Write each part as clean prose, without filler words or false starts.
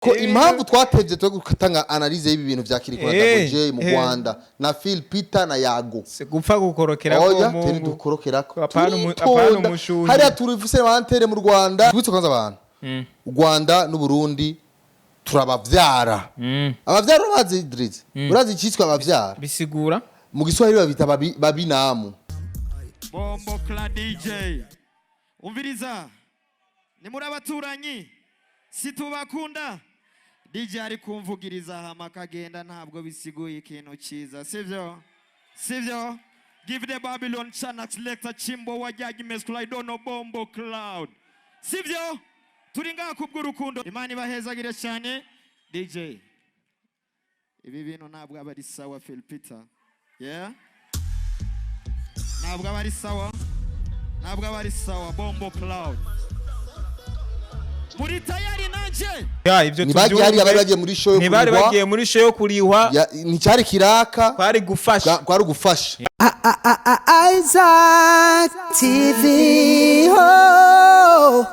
Ko impamvu twatevye twe gutanga analyse y'ibi bintu vya Kirikou na Double J mu Rwanda na Phil Peter na Yago. Si gupfa gukorokera ko. Oya, teri Mungu. Dukorokerako. Apana. Turitonda. Umushuhi. Hariya turifise bantere mu Rwanda. Tubitse kwanza abantu. U Rwanda n'Uburundi turabavyara. Abavyara urabazi, Idris? Urazi icitwa abavyara? Bisigura? Mu Giswahili babita babinamu. Bombo Clan DJ. Umviriza. Ni muri abaturanyi. Situbakunda. DJ ari kumvugiriza hama akagenda, ntabwo bisiguye ikintu cyiza. Sivyo? Sivyo? Give the Babylon Chanax Lecter Chimbo wajyaji Mesclaidono Bombo Cloud. Sivyo? Turi ngaha kubw'urukundo. Imana ibahezagire cyane. DJ. Ibi bintu ntabwo aba ari sawa, Phil Peter. Yeah? Ntabwo aba ari sawa, ntabwo aba ari sawa. Bombo Cloud, muri tayari nanje. Ya, ivyo Ntibagiye hariya, bari bagiye muri show yo Ntibari kurihwa. bagiye muri show yo kurihwa. Nticyari kiraka. Kwari gufasha. Kwari ugufasha. Isaac TV. Oh.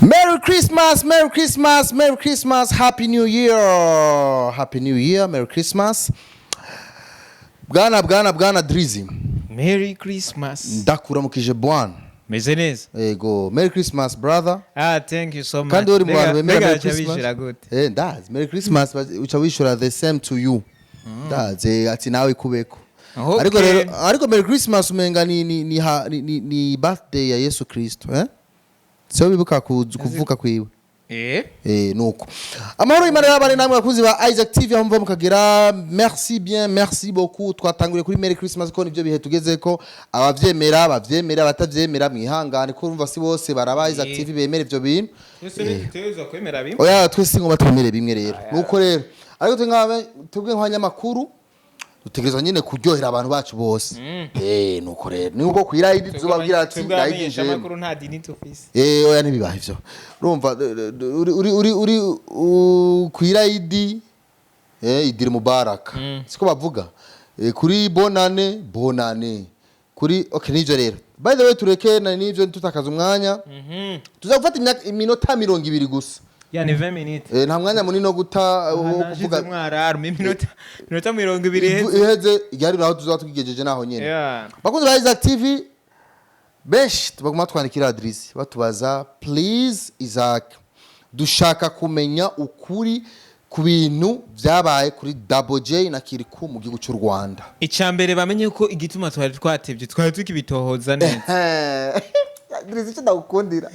Merry Christmas, Merry Christmas, Merry Christmas, Happy New Year. Happy New Year, Merry Christmas. Bwana, bwana, bwana Drizzy. Merry Christmas. Ndakuramukije, bwana. Meze neza. Ego, Merry Christmas, brother. Ah, thank you so much. Kandi uri mu bantu bemera Mbega Merry aca Christmas. bishira gute? Eh, ndazi. Merry Christmas uca wishura "The same to you." Ndazi ati nawe kubeko. Okay. Ariko rero, ariko Merry Christmas umenga ni birthday ya Yesu Kristo, eh? Sio bibuka kuvuka kwiwe? Eh. Eh, nuko amahoro y'Imana y'abane namwe, bakunzi ba Isaac TV aho muva mukagera. Merci bien, merci beaucoup. Twatanguriye kuri Merry Christmas ko nivyo bihe tugezeko. Abavyemera bavyemera, abatavyemera mwihangane, ko urumva si bose baraba Isaac TV bemera ivyo bintu. Twese ntitutegerezwa kwemera bimwe. Oya, twese ngoma twemere bimwe rero. Nuko rero, ariko twe nk'abe twebwe nk'abanyamakuru dutegerezwa nyine kuryohera abantu bacu bose. Eh, nuko rero ni uko kwirayidi tuzobabwira ati Twebwe rayidi abamenyesha njemwe. amakuru nta dini tufise. Eh, oya, ntibibaho ivyo. Urumva uri kwirayidi, idiri mubaraka, siko bavuga? Kuri bonane, bonane kuri. Okay, nivyo rero. By the way, tureke na nivyo, tutakaza umwanya. Tuza gufata iminota 20 gusa. Ya, ni 20 minutes. Eh, nta mwanya munini wo guta wo kuvuga. Kuvuga alarme iminota 20 iheze. Iheze igari naho tuzaba tukigejeje naho nyene. Bakunzi ba Isaac TV, benshi baguma twandikira adresse batubaza: "Please Isaac, dushaka kumenya ukuri ku bintu byabaye kuri Double J na Kirikou mu gihugu cy'u Rwanda." Icya mbere, bamenye ko igituma twari twatevye twari tukibitohoza neza. Adresse, icyo ndagukundira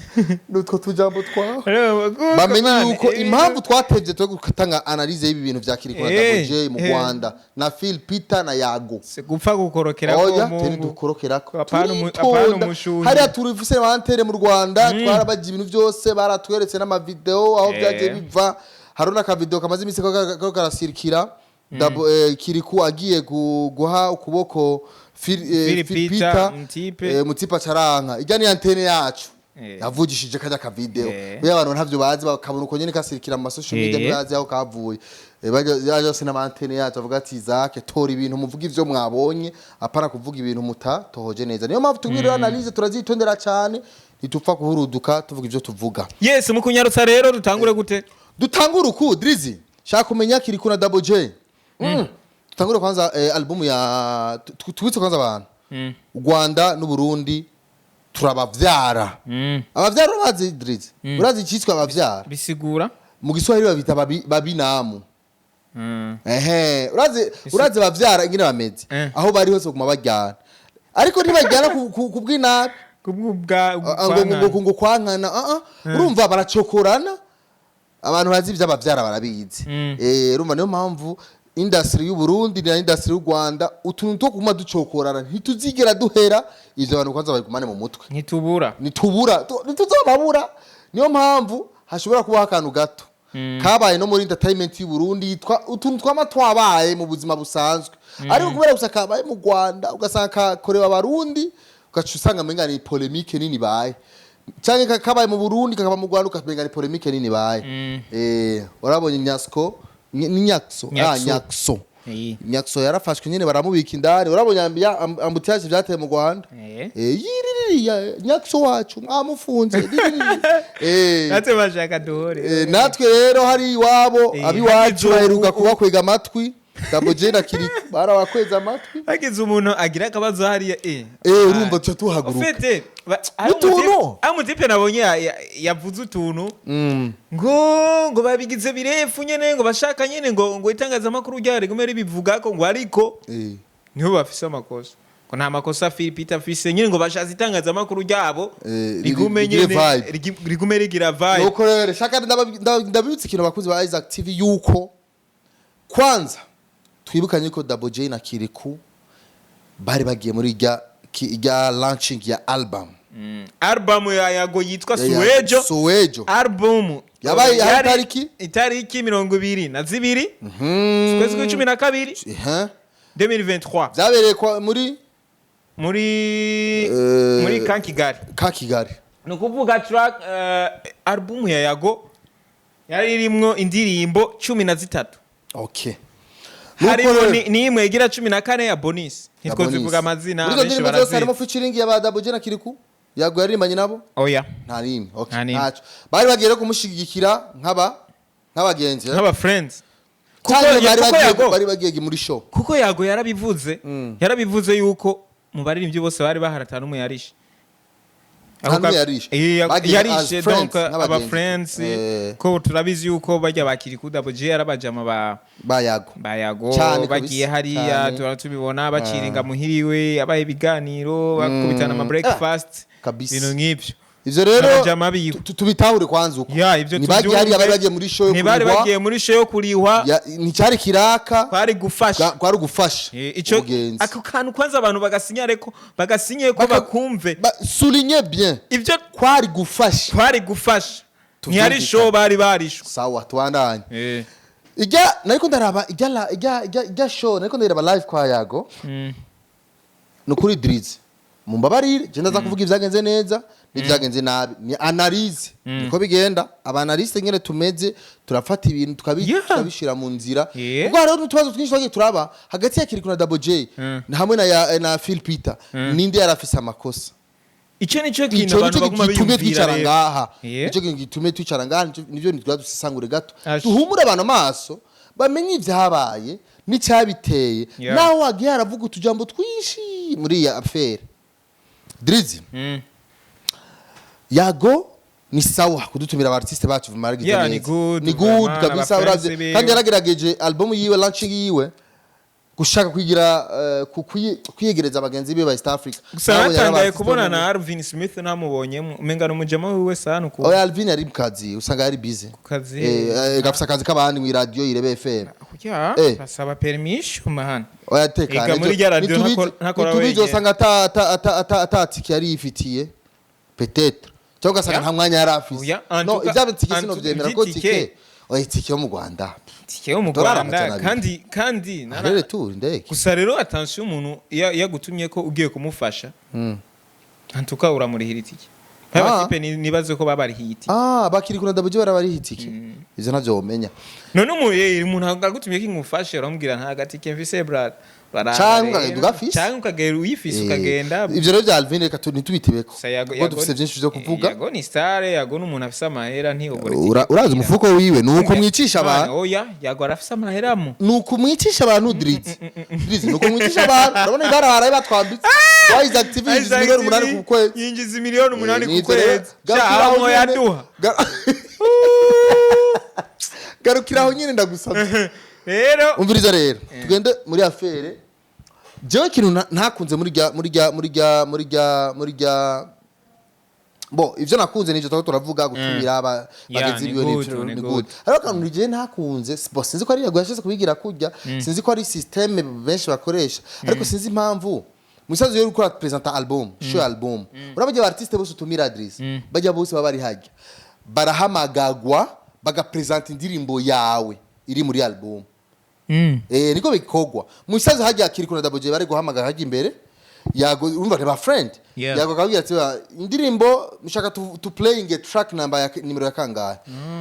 ni utwo tujambo twawe. Bamenye yuko impamvu twatevye twe gutanga analyse y'ibi bintu vya Kirikou na Double J mu Rwanda na Phil Peter na Yago. Si gupfa gukorokera ko. Oya, teri Mungu. dukorokerako. Apana. Turitonda. Umushuhi. Hariya turifise bantere mu Rwanda, twarabaje ibintu byose, baratweretse n'amavideo aho byagiye biva. Hari n'akavideo kamaze iminsi ko karasirikira. Kirikou agiye guha ukuboko Phil Phil Peter, Peter, mutipe. Mutipe acaranka. Ijya ni antene yacu yavugishije kajya akavideo. Buriya abantu ntavyo bazi, bakabona uko nyene kasirikira mu masocial media, ntibazi aho kavuye. Bajya yose n'amantene yacu avuga ati: "Isaac, tora ibintu muvuga ivyo mwabonye, apana kuvuga ibintu mutatohoje neza." Niyo mpamvu tubwira, analyse turazitondera cyane, ntitupfa kuhuruduka tuvuga ivyo tuvuga. Yes, mu kunyarutsa rero, dutangure gute? Dutangure uku, Drizzy. Shaka kumenya Kirikou na Double J. Tutangure kwanza album ya tubitse kwanza abantu. U Rwanda n'Uburundi turabavyara. Abavyara urabazi, Drizzy? Urazi icitwa abavyara? Bisigura? Mu Giswahili babita babinamu. Ehe, urazi bavyara ingene bameze? Aho bari hose baguma baryana, ariko ntibajyana ku bw'inabi. Kubw'ubwa Ah, ngo kwankana. Ah, ah. Urumva baracokorana. Abantu bazi ivy'abavyara barabizi. Urumva niyo mpamvu industry y'u Burundi na industry y'u Rwanda utuntu two kuguma ducokorana ntituzigera duhera. Ivyo abantu kwanza babigumane mu mutwe. Ntitubura. Nitubura, ntituzobabura. Niyo mpamvu hashobora kubaho akantu gato kabaye no muri entertainment y'u Burundi, yitwa utuntu twama twabaye mu buzima busanzwe, ariko kubera gusa kabaye mu Rwanda, ugasanga kakorewe Abarundi, ugaca usanga menga ni polémique nini baye, canke kabaye mu Burundi kakaba mu Rwanda, ukamenga ni polémique nini baye. Warabonye Nyasko ni Nyakso, ah. Nyakso. Nyakso. Nyakso yarafashwe nyene, baramubika indani. Warabonye embouteillage vyateye mu Rwanda? Yiririri. Iriya nyakso wacu mwamufunze. Natwe bashaka duhore. Natwe rero hari iwabo, abiwacu hagize baheruka kubakwega amatwi. Double J na Kirikou barabakweza amatwi. Hagize umuntu agira akabazo hariya. Urumva tuca tuhaguruka. Ufite hari Utuntu. Hari umutipe nabonye yavuze utuntu ngo babigize birefu nyene, ngo bashaka nyene ngo itangazamakuru ryari rigume ribivuga ko ngo ariko niho bafise amakosa, ngo nta makosa Philip afise nyene, ngo bashatse itangazamakuru ryabo rigume rigire nyene vibe. rigume rigira vibe. Nuko rero shaka ndabibutsa ikintu, abakunzi ba Isaac TV, yuko kwanza twibukanye ko Double J na Kirikou bari bagiye muri ijya launching ya album. Album ya Yago yitwa Suwejo. Suwejo. Album Yabaye yari hari tariki? Itariki 22 ukwezi kwa 12 2023. Byabereye muri Muri muri kan Kigali. Ka Kigali. Ni ukuvuga track, album ya Yago yari irimwo indirimbo 13. Harimo Nuko rero- n'imwe igira 14 ya bonus, ntitwozivuga amazina, Muri izo benshi ndirimbo zose barazizi. harimo featuring ya ba Double J na Kirikou? Yago yaririmbanye nabo? Oya. Nta n'imwe. Okay. Nta n'imwe. Ntaco bari bagiye rero kumushigikira nk'abagenzi, eh? Nk'aba friends. Canke bari Kuko bagiye Yago bari bagiye muri show? Kuko Yago yarabivuze yuko mu baririmbyi bose bari bahari ata n'umwe yarishe. Nta n'umwe yarishe. Bagiye as Yarishe friends, donc aba nk'abagenzi. friends, ko turabizi yuko bajya bakiri ku Double J yarabajama ba Ba Yago. Ba Yago. Cane Bagiye kabisa, hariya, cane. tuhora tubibona baciringa muhiriwe, abaye ibiganiro, bakubitana ama breakfast, Kabisa. ibintu nk'ibyo. Ivyo rero N'abajama biwe. Tubitahure kwanza uko Ya, ibyo ntibagiye hariya, bari bagiye muri show yo Ntibari kurihwa. bagiye muri show yo kurihwa. Nticyari kiraka. Kwari gufasha. Kwari ugufasha Ico ubugenzi. ako kantu kwanza abantu bagasinya ko bagasinye ko bakumve. Souligne bien. Ibyo Kwari gufasha. Kwari gufasha, ntiyari Tuvyumvikane. show bari barishwe. Sawa, tubandanye. Ijya nariko ndaraba ijya ijya show, nariko ndaraba live kwa Yago. Ni ukuri Drizzy, mumbabarire, je ndaza kuvuga ibyagenze neza n'ibyagenze nabi, ni analyse, niko bigenda. Aba analyste nyene tumeze, turafata ibintu tukabishira mu nzira, kuko hariho n'utubazo twinshi twagiye turaba hagati ya Kirikou na Double J hamwe na Phil Peter, ninde yarafise amakosa? Ico nico kintu Ico abantu nico baguma gitumye biyumvira twicara rero. ngaha. Nico kintu gitumye twicara ngaha, nivyo nitwa dusesangure gato, Ash. duhumure abantu amaso, bamenye ibyabaye n'icyabiteye. Naho wagiye haravuga utujambo twinshi muri iyi affaire, Drizzy, Yago ni sawa kudutumira aba artiste bacu maragize Yeah, ni neza. good, Ni good vraiment, kabisa. aba Uravye friends biwe. kandi yaragerageje album yiwe, launching yiwe, gushaka kwigira kwiyegereza abagenzi be ba East Africa. Gusa Nabo yari natangaye aba artiste kubona bo na Alvin Smith ntamubonyemo, umenga n'umujama wiwe sana ukuntu. Oya, Alvin yari mu kazi, usanga yari busy. Kazi. Gafise akazi k'abandi mu radio Irebe FM. Ya, basaba permission man. Oya, tekana. Ega muri rya radio ntakora Ntitubizi, wenyene. usanga ata tike yari yifitiye peut-être, cyangwa ugasanga nta mwanya yari afise. Oya, en No, tout cas- ivyaba tike en sinovyemera ko ivy'itike- tike, oya, itike yo mu Rwanda. Tike yo mu Dolari Rwanda. 200. Kandi Arere tour indege. Gusa rero attention, umuntu iyo agutumye ko ugiye kumufasha, antuka uramurihira itike. Nk'abatipe nibaze ko babarihiye itike. Ah, bakiri kuna Double J barabariha itike? Ivyo ntavyo womenya. None umuntu agutumye ko ngufashe, uramubwira nta gatike mfise brother. Canke ukagenda ugafise. Canke ukagenda uyifise, ukagenda. Ivyo rero vya Alvin reka ntitubitebeko, Gusa Yago- kuko dufise vyinshi vyo kuvuga. Yago ni star, Yago ni umuntu afise amahera, ntiyobora itike. Urazi umufuko wiwe, ni uko mwicisha abantu. Oya, Yago arafise amahera mu Ni uko mwicisha abantu, Drizzy. Drizzy, ni uko mwicisha abantu. Urabona ibara baraye batwambitse, Isaac TV yinjiza 8 miliyoni ku kwezi. Yinjiza 8 miliyoni ku Nivyo rero. kwezi. Garukira aho Aho nyene. yaduha. Garukira aho nyine, ndagusabye. Rero Umviriza rero, tugende muri affaire. Jewe ikintu ntakunze muri rya bo, ivyo nakunze nivyo twari turavuga, gutumira aba Yeah, bagenzi ni biwe, good, n'ivyo ni ni good. good. Hariho akantu jewe ntakunze, bo sinzi ko ari Yago yashatse kubigira kurya, sinzi ko ari système benshi bakoresha, ariko sinzi impamvu musazi yo gukora presenta album, show album, urabajya artiste bose utumira, Adresse, bajya bose baba bari hajya, barahamagagwa bagapresenta indirimbo yawe iri muri album. Niko bikorwa musazi. Hajya kiri kuna Double J bari guhamagara hajya imbere Yago, urumva ni ba friend. Yago akabwira ati: "Ba, indirimbo mushaka to playing a track number ya nimero ya kangahe?"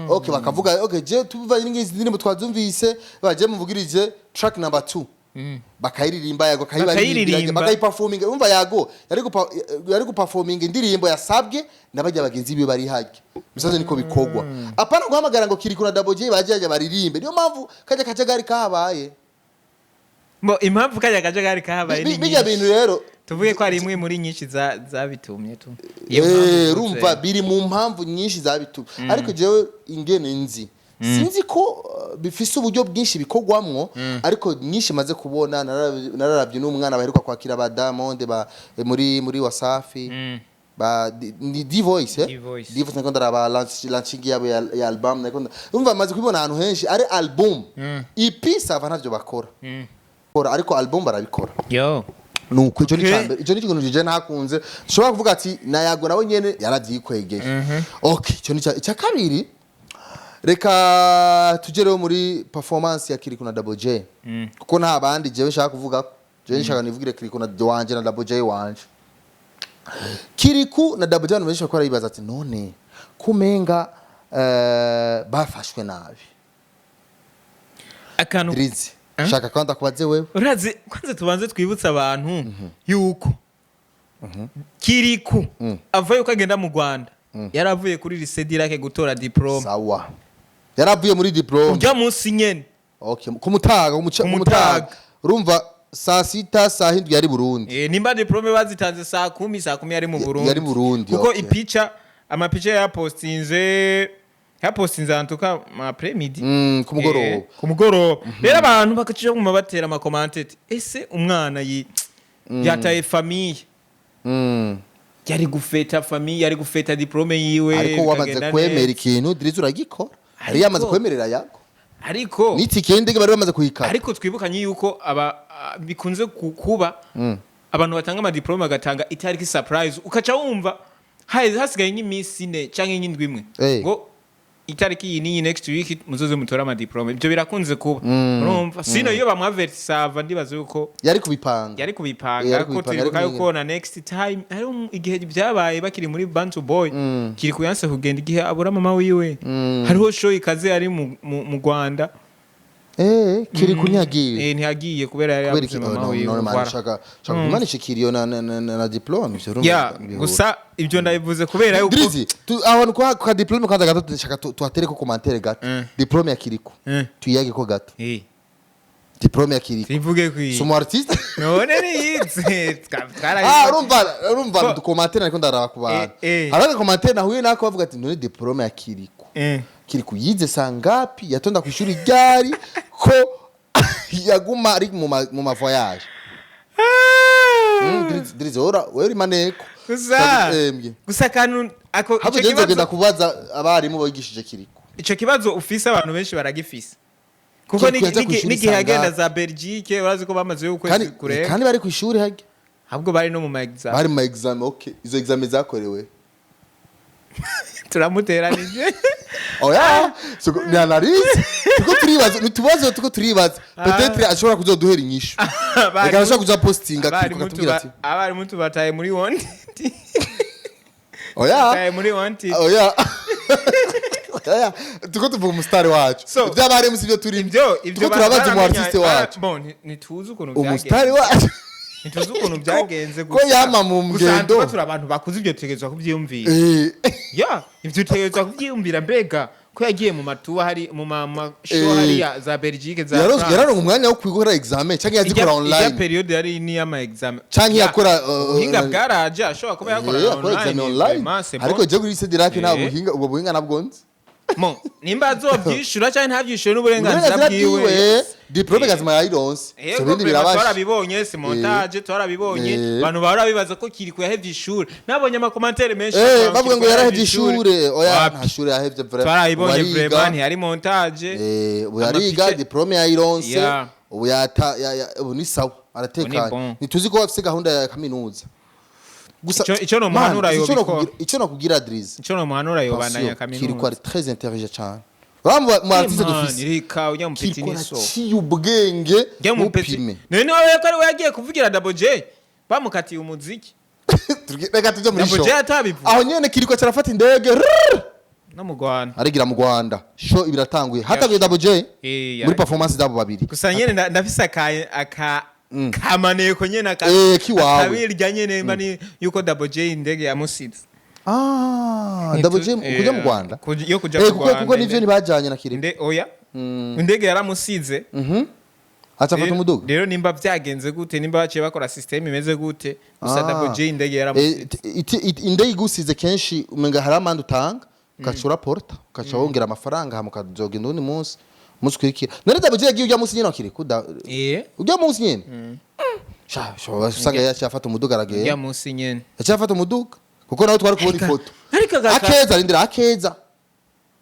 Okay, bakavuga: "Okay, je tubiva ngizi ndirimbo twazumvise, baje muvugirije track number 2." Bakayiririmba, Yago akayibaririmbira, Bakayiririmba. bakayiperforminga. Urumva Yago yari guperforminga indirimbo yasabwe n'abajya bagenzi biwe bari hajya. Misazo niko bikogwa, apana guhamagara ngo Kirikou na Double J baje hajya baririmbe. Niyo mpamvu kajya kajagari kahabaye. Mo impamvu kajya kajagari kahabaye ni Bijya nyinshi. bintu rero. Tuvuge ko ari imwe muri nyinshi zabitumye tu. Iyo mpamvu uvuze. Urumva biri mu mpamvu nyinshi zabitumye, ariko jewe ingene nzi, sinzi ko bifise uburyo bwinshi bikogwamwo, ariko nyinshi maze kubona, nararavye n'umwana baheruka kwakira ba Diamond ba muri Wasafi, ba ni D-Voice, eh? D-Voice. D-Voice, nako ndaraba launching yabo ya album, nako urumva maze kubibona ahantu henshi ari album. EP ça va, ntavyo bakora. Kora, ariko album barabikora. Yo. Nuko icyo ni icambere, icyo ni ikintu je ntakunze. Nshobora kuvuga ati na Yago nawe nyene yaravyikwegeye. Okay, icyo ni icya kabiri. Reka tugereho muri performance ya Kirikou na Double J, kuko nta bandi jewe nshaka kuvuga. Jewe nshaka nivugire Kirikou na wanje na Double J wanje. Kirikou na Double J, abantu benshi bakora bibaza ati none kumenga bafashwe nabi. Akantu. Drizzy, shaka kandi akubaze wewe. Urazi, kwanza tubanze twibutse abantu yuko Kirikou ava yuko agenda mu Rwanda, yaravuye kuri lycée Dirake gutora diplôme. Sawa, yaravuye muri diplôme. Ujya munsi nyene. Okay, kumutaga Ku kumutaga. Mutaga. Urumva saa 6, saa 7 yari Burundi. Nimba diplôme bazitanze saa 10, saa 10 yari mu Burundi. Yari Burundi, Kuko ipica, amapica yapostinze antuka après midi. Ku mugoroba. Ku mugoroba rero abantu bakacija mu batera ama commentaires: ese umwana yi yataye famille, yari gufeta famille, yari gufeta diplôme yiwe, Ariko wamaze bikagenda kwemera neza. ikintu, Drizzy, uragikora. Yari yamaze kwemerera Yago. Ariko N'itike y'indege bari bamaze kuyikata. Ariko twibukanye yuko aba bikunze kuba abantu batanga ama diplôme bagatanga itariki surprise, ukaca wumva hasigaye nk'iminsi 4 canke nk'indwi imwe ngo itariki iyi n'iyi next week muzoze mutore ama diplôme. Ibyo birakunze kuba. Urumva sino iyo bamwavertisa ava, ndibaza yuko Yari kubipanga. Yari kubipanga. Yari Ko kubipanga, turibuka yari yuko na next time hari igihe byabaye bakiri muri Bantu Boy, kiri kuyanse kugenda igihe abura mama wiwe. Hariho show ikaze yari mu Rwanda. Kirikou ntiyagiye. Ntiyagiye kubera yari Kubera yabuze iki? mama Oh, no, wiwe. no, man, Voilà. shaka kumanisha ikiriyo na diplôme, ivyo urumva Ya, bihura. gusa ibyo ndabivuze kubera yuko Drizzy, aho kwa diplôme kwanza gato, shaka tuhatereko commentaire gato. Diplôme ya Kirikou. Tuyage ko gato. Diplôme ya Kirikou. Tuyivuge kwi Si umu artiste. None niyize. Ah, urumva du commentaire ariko ndaraba ku bantu. Hari aga commentaire nahuye nako bavuga ati none diplôme ya Kirikou. Kirikou yize sangapi? Yatonda ku ishuri ryari, ko yaguma ari mu ma voyage? Drizzy, ora wewe uri maneko. Gusa Mbye. gusa akantu ako Hapo ico je nzogenda kibazo kubaza abarimu bigishije Kirikou. Ico kibazo ufise, abantu benshi baragifise, kuko Kirikou yaza kw'ishuri n'igihe yagenda sangapi? za Belgique, urazi ko bamaze ukwezi Kandi kurenga. kandi bari ku ishuri hage. Ahubwo bari no mu ma exam. Bari mu ma examen, okay. Izo examen zakorewe. Turamuteranije. Oya, so ni analyse. Tuko turibaza, ni tubazo tuko turibaza. Peut-être ashobora kuzoduhera inyishu. Reka ashobora kuza postinga Kirikou akatubwira ati Abarimu tubataye muri wanted. Oya. Bataye muri wanted. Oya. Oya, tuko tuvuga umusitari wacu. So, Iby'abarimu si byo turimo. Ibyo Tuko turabaza umu artiste wacu. Bon, ntituzi ukuntu byagenze. Umusitari wacu. Ntituzi ukuntu byagenze. Ko yama mu Gusa ngendo. tuba turi abantu bakuze, ibyo tutegerezwa kubyiyumvira. Ya, ibyo utegerezwa kubyiyumvira. Mbega ko yagiye mu matuwa, hari mu ma show hariya za Belgique, za France. Yararonka umwanya wo kwigora examen cyangwa yazikora Ijya online? Période yari n'iy'ama examen. Canke yakora, Ubuhinga bwaraje, ashobora kuba yakora yakora examen online, online. vraiment, c'est bon. Ariko je kuri lycée Dirac nta buhinga, ubwo buhinga nabwo nzi. Bon, nimba azobyishura cyangwa ntabyishure n'uburenganzira uburenganzira bwiwe. bwiwe, diplôme gazima yayironse. Yego, So ibindi vraiment, birabasha. twarabibonye, si montage, twarabibonye. Abantu bahora bibaza ko Kirikou yahevye ishuri, nabonye ama commentaires menshi Bavuga ngo Kirikou yarahevye ishure. Oya, Wapi? nta shure yahevye vraiment. Twarabibonye. Ubu ariga. Vraiment ntiyari montage. Ubu yariga, diplôme yayironse. Ubu yata ubu ni sawa, aratekanye. Ubu ni bon. Ntituzi ko bafise gahunda ya kaminuza gusa. Ico nomuhanura Man, yobikora. ico nokubwira, Drizzy, Ico nomuhanura, yobandanya attention, Kirikou kaminuza. ari très intelligent cyane. Uriya mu artiste Man, dufise, reka ujya mu petit Kirikou niso. araciye ubwenge. Ujya mu petit. Mupime. None wawe ko ari we yagiye kuvugira Double J, bamukatiye umuziki. Reka tujye muri Double show. J atabivuga. Aho nyene Kirikou carafata indege, rrrr. No mu Rwanda. Arigira mu Rwanda, show ibiratanguye, hatanguye Double J muri performance zabo babiri. Gusa nyene ndafise aka kamaneko nyene aka Kiwawe. Akabirya nyene mba ni yuko Double J indege yamusize. Ah, Double J kuja mu Rwanda. Yo kuja mu Kuko Rwanda. Kuko nivyo ntibajanye na Kiriko. Oya, indege yaramusize. Aca afata umuduga. Rero nimba vyagenze gute, nimba baciye bakora system imeze gute, gusa Double J indege yaramusize. Indege igusize, kenshi umenga hari amande utanga, ugaca uraporta, ugaca wongera amafaranga, hama ukazogenda uwundi munsi, umunsi ukurikira. None Double J yagiye ujya munsi nyene wa Kiriko ujya munsi nyene? Sha sha, usanga yaciye afata umuduga, aragenda. Ujya munsi nyene. Yaciye afata umuduga, kuko nawe twari kubona ifoto. Ariko Akeza, rindira, Akeza,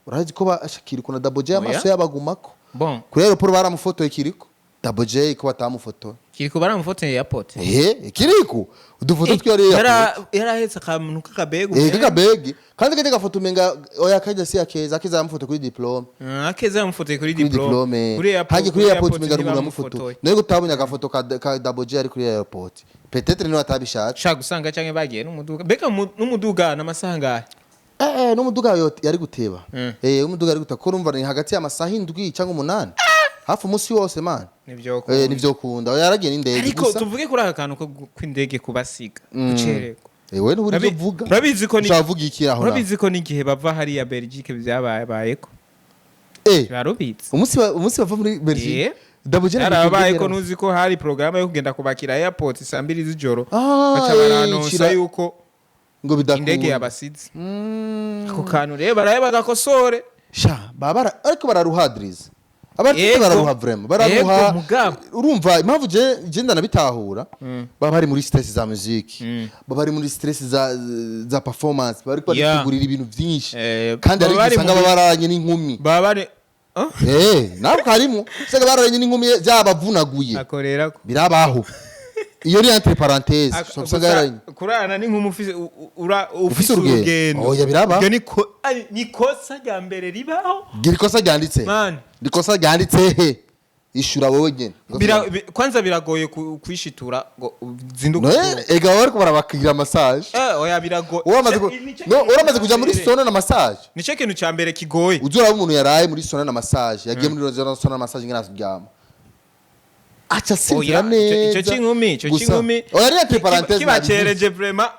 urazi ko Kiriko na Double J amaso Oya. yabagumako Bon. kuri aéroport. Baramufotoye Kiriko, Double J ko batamufotoye. Kiriko baramufotoye airport. Ehe, Kiriko udufoto twari airport. Yarahetse akantu k'akabegu. Kakabegi kandi kajya gafoto, umenga oya, kajya si Akeza. Akeza yamufoto kuri diplôme. Akeza yamufotoye kuri Kuri diplôme. diplôme. Kuri airport. Hagiye kuri airport, umenga n'umuntu yamufotoye. Ntibamufotoye. Nawe utabonye agafoto ka Double J ari kuri airport, peut-être niwe atabishatse. Shaka gusanga canke bagiye n'umuduga, mbega n'umuduga n'amasaha angahe? N'umuduga yari guteba. Umuduga yari guteba, kuko urumva ni hagati y'amasaha 7 cyangwa 8, hafi umunsi wose, man. Nivyo. Nivyo kunda. Oya, yaragiye n'indege. Ariko Gusa tuvuge kuri aka kantu ko kw'indege kubasiga, gucererwa. Wewe ntuburi ibyo uvuga. Ushaka kuvuga iki aho naho? Urabizi ko n'igihe bava hariya Belgique byababayeko? Barubizi. Umunsi bava muri Belgique, Double J na Yarabaye Belgique ko nuzi ko hari porogaramu yo kugenda kubakira airport saa 2 z'ijoro, Ah, baca baranonsa yuko ngo bidakunda. Indege yabasize. Ako kantu rero barabe bagakosore. Sha baba ariko bararuhadiriza abartiste. Bararuha vraiment, bararuha. Yego, mugabo. Urumva impamvu je ndanabitahura, baba bari muri stress za music, baba bari muri stress za performance, bari baritegurira ibintu byinshi. Kandi hari baba igihe bari usanga baba bararanye n'inkumi. Baba bari. Ah? Ntabwo karimo, usanga bararanye n'inkumi byabavunaguye. Akorera ko. Birabaho, iyo ni entre parenthèse. Usanga Gusa yararanye kurarana ni nk'umufise Ufise ufise urugendo. urugendo. Oya, biraba. Iryo ni kosa rya mbere ribaho. Gira ikosa ryanditse. Man. Ikosa ryanditse he? Ishura wowe nyene. Kwanza biragoye kwishitura ngo uzinduke. No, ega baba bariko barabakira massage. Oya, biragoye. Uramaze Nico no, kintu uramaze ca kuja muri mbere. sauna na massage? Nico kintu ca mbere kigoye. Uzi uraba umuntu yaraye muri sauna na massage, yagiye muri sauna na massage, ngena aryama, aca asinzira Oya, neza. ico c'inkumi, ico Gusa- c'inkumi Oya, ni entre parenthèse. Kibacereje vraiment.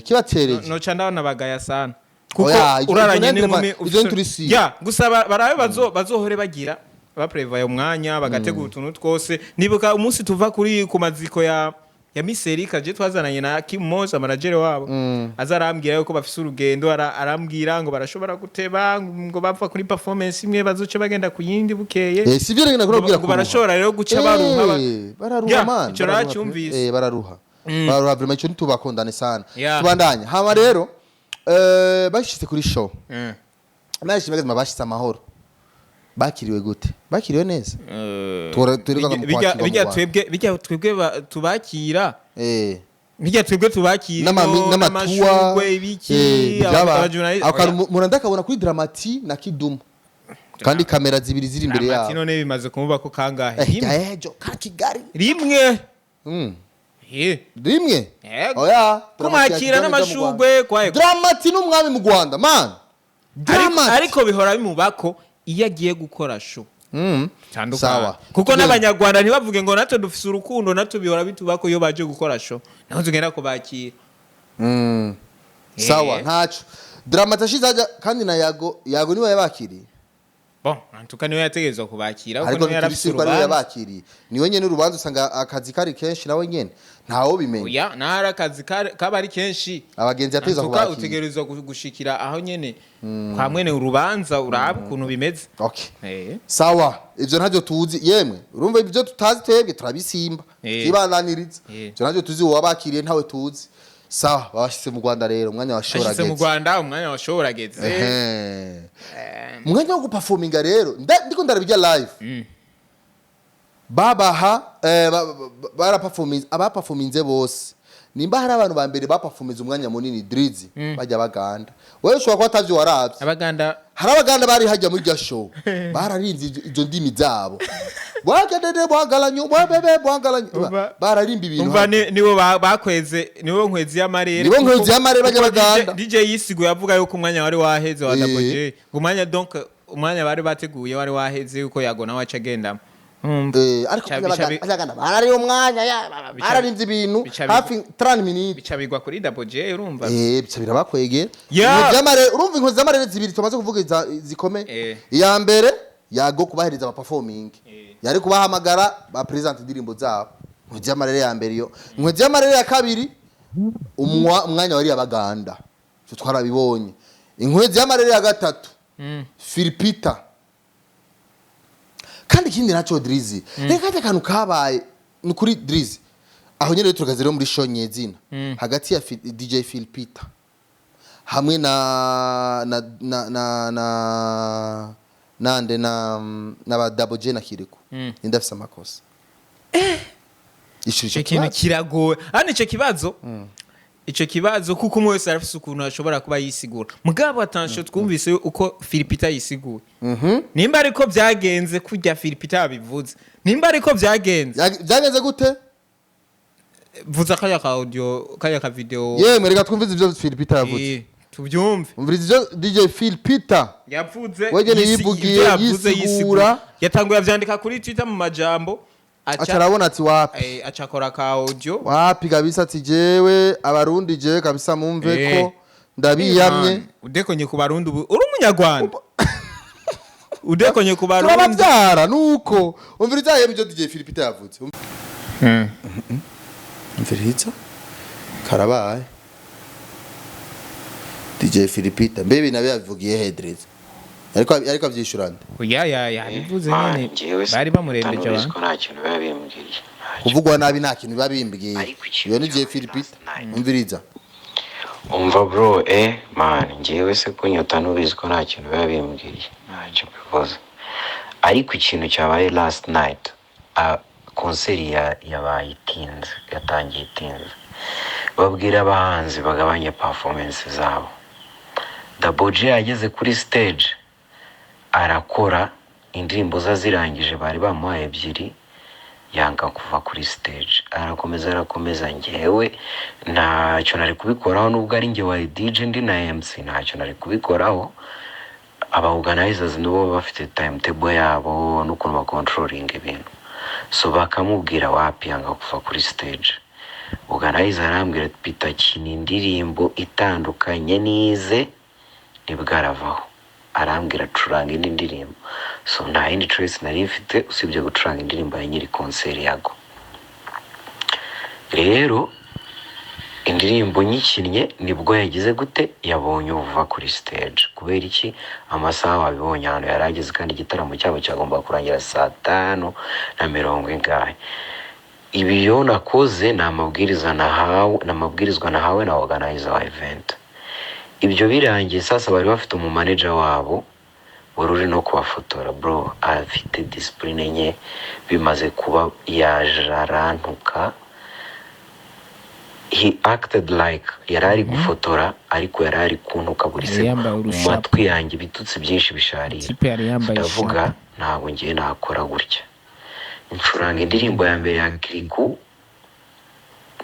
Kibacereje. Noca ndabona bagaya sana kuko Oya, uraranye ivyo n'inkumi ivyo nturisi. Ya gusa barabe bazohore bagira baprevaye umwanya, bagategura utuntu twose. Nibuka umunsi tuva kuri ku maziko ya Miserika, je twazananye na Kim Moza, manager wabo, aza arambwira yuko bafise urugendo, arambwira ngo barashobora guteba, ngo bapfa kuri performance imwe bazoce bagenda ku yindi bukeye. Si byo rero nakubwira. Ngo barashobora rero guca baruha Bararuha, Ya, man. ico Bararuha pe. naracyumvise. Bararuha, bararuha vraiment, ico ntitubakondane sana. Ya. Tubandanye. Hama rero bashitse kuri show, nashimye gazima, bashitse amahoro. Bakiriwe gute? Bakiriwe neza? Twereka mu kwakirwa mu Rwanda. Bijya twebwe tubakira, bijya twebwe tubakira n'amatuwa, n'amashurwe, ibiki, abajournaliste. Ako kantu muranda akabona kuri Dramati na Kidumu, kandi kamera zibiri ziri imbere Dramati yabo. None bimaze kumuba ko kangahe? Rimwe. Ejo ka Kigali. Rimwe. Rimwe. Yego. Oya, Dramati Kumwakira ya Kigali n'amashurwe mu Rwanda. kwaye. Dramati n'umwami mu Rwanda, man. Dramati. Ariko bihora bimubako iyo agiye gukora show. Tandukanye. Sawa. Kuko Tugende. n'Abanyarwanda ntibavuge ngo natwe dufise urukundo, natwe bihora bitubako iyo baje gukora show, naho tugenda kubakira. Sawa, ntaco. Dramati ashize ajya kandi na Yago. Yago niwe yabakiriye. Bon, antuka niwe yategerezwa kubakira kuko Ariko niwe yarafise ntitubisi ko ariwe urubanza. yabakiriye. Niwe nyene urubanza, usanga akazi kari kenshi, nawe nyene ntawo bimenya. Oya, nahari akazi kaba ari kenshi. Abagenzi yategerezwa Antuka kubakira. utegerezwa gushikira aho nyene kwa mwene urubanza, urabe ukuntu bimeze. Okay. Eh. Sawa, ivyo ntavyo tuzi yemwe. Urumva ibyo tutazi twebwe turabisimba, twibandaniriza. Ivyo ntavyo tuzi, uwabakiriye ntawe tuzi. Sawa, babashitse mu Rwanda rero, umwanya wa show Ashitse mu urageze. Rwanda, umwanya wa show urageze. Ehe. Umwanya wo guperforminga rero, ndiko ndarabijya live, babaha baraperforminze, abaperforminze bose, nimba hari abantu ba mbere baperforminze umwanya munini, Drizzy, bajya Baganda. Wewe ushobora kuba atavyo waravye. Abaganda. Hari Abaganda bari hajya muri iryo show, bararinze izo ndimi zabo. Bwagedede bwagalanyo bwabebe bwagalanyo. Umva- Bararimba ibintu Umva hano. nibo bakweze, nibo nkwezi y'amarere. Nibo nkwezi y'amarere bajya Kuko baganda. DJ yisiguye avuga yuko umwanya wari waheze wa Double J, umwanya, donc umwanya bari bateguye wari waheze, yuko Yago nawe aca agendamo. Umva. Ariko Bica abaganda barari umwanya bararimbye ibintu hafi 30 minutes. Bica bigwa kuri Double J, urumva. Bica birabakwegera. Yeah. Inkwezi y'amarere, urumva inkwezi z'amarere zibiri tumaze kuvuga zikomeye. Iya mbere, Yago kubahiriza aba performing, yari kubahamagara ba present indirimbo zabo, inkwezi y'amarere ya mbere iyo. Inkwezi y'amarere ya kabiri, umwanya wari abaganda. Ivyo twarabibonye. Inkwezi y'amarere ya gatatu, Philipita. Kandi ikindi nacyo, Drizzy, reka kajya akantu kabaye ni kuri Drizzy aho nyine rero, turagaze rero muri show nyezina hagati ya DJ Philipita hamwe na nande na ba Double J na Kiriku, ninde afise amakosa? Ishuri Ico kintu kiragoye hano, ico kibazo, kuko umwe wese arafise ukuntu ashobora kuba yisigura. Mugabo attention, twumvise uko Philipita yisiguye. Nimba ariko byagenze kurya Philipita yabivuze, nimba ariko byagenze. Byagenze gute? Vuza kaya ka audio, kaya ka video. Yemwe, reka twumvize ivyo Philipita yavuze. Tubyumve. Umviriza ivyo DJ Philipita yavuze. Wegene yivugiye, Ivyo yavuze. yisigura. Yatanguye avyandika kuri Twitter mu majambo, aca aca arabona ati wapi. Aca akora ka audio. Wapi kabisa, ati jewe Abarundi, jewe kabisa mumve ko ndabiyamye. Man, udekonye ku Barundi, ubu uri Umunyarwanda, udekonye ku Barundi. Turabavyara nuko. Umviriza yemwe ivyo DJ Philipita yavuze. Umviriza, karabaye. DJ Philipita mbe nabe yabivugiye hedreza, ariko avyishura nde? Ya ya yabivuze Man, nyene. njyewe Bari bamurembeje utanubizi abantu. ko nta kintu biba bimbwiye. Ntacyo. Kuvugwa nabi nta kintu biba bimbwiye. Ariko ikintu Iyo ni DJ cyabaye Philipita. last night. Umviriza. Umva bro, man, njyewe se kunyota nubizi ko nta kintu biba bimbwiye, ntacyo bivuze. Ariko ikintu cyabaye last night, concert yabaye itinze, yatangiye itinze, babwira abahanzi bagabanye performance zabo. Double J yageze kuri stage arakora indirimbo ze, azirangije bari bamuhaye ebyiri, yanga kuva kuri stage, arakomeza arakomeza. Njyewe ntacyo nari kubikoraho, nubwo ari njye wa DJ ndi na MC, ntacyo nari kubikoraho. Aba organizers nibo baba bafite timetable yabo n'ukuntu bacontrollinga ibintu. So bakamubwira wapi, yanga kuva kuri stage. Organizer arambwira ati: "Peter, kina indirimbo itandukanye n'ize." Nibwo aravaho, arambwira curanga indi ndirimbo. So nta yindi choice nari mfite usibye gucuranga indirimbo ya nyiri concert Yago. Rero indirimbo nyikinnye, nibwo yagize gute, yabonye uva kuri stage. Kubera iki? Amasaha wabibonye ahantu yari ageze, kandi igitaramo cyabo cyagomba kurangira saa tanu na mirongo ingahe. Ibi iyo nakoze ni amabwiriza nahawe, ni amabwirizwa nahawe na organizer wa event. Ibyo birangiye, sasa bari bafite umumanager wabo wari uri no kubafotora. Bro afite discipline nke, bimaze kuba yaje arantuka. He acted like yari ari gufotora, ariko yari ari kuntuka buri Yari se yambaye mu urushapo. matwi yanjye, ibitutsi byinshi bisharira. Tipe yari yambaye Ndavuga ishapo. ntabwo ngiye nakora gutya. Ncuranga indirimbo ya mbere ya Kiriku,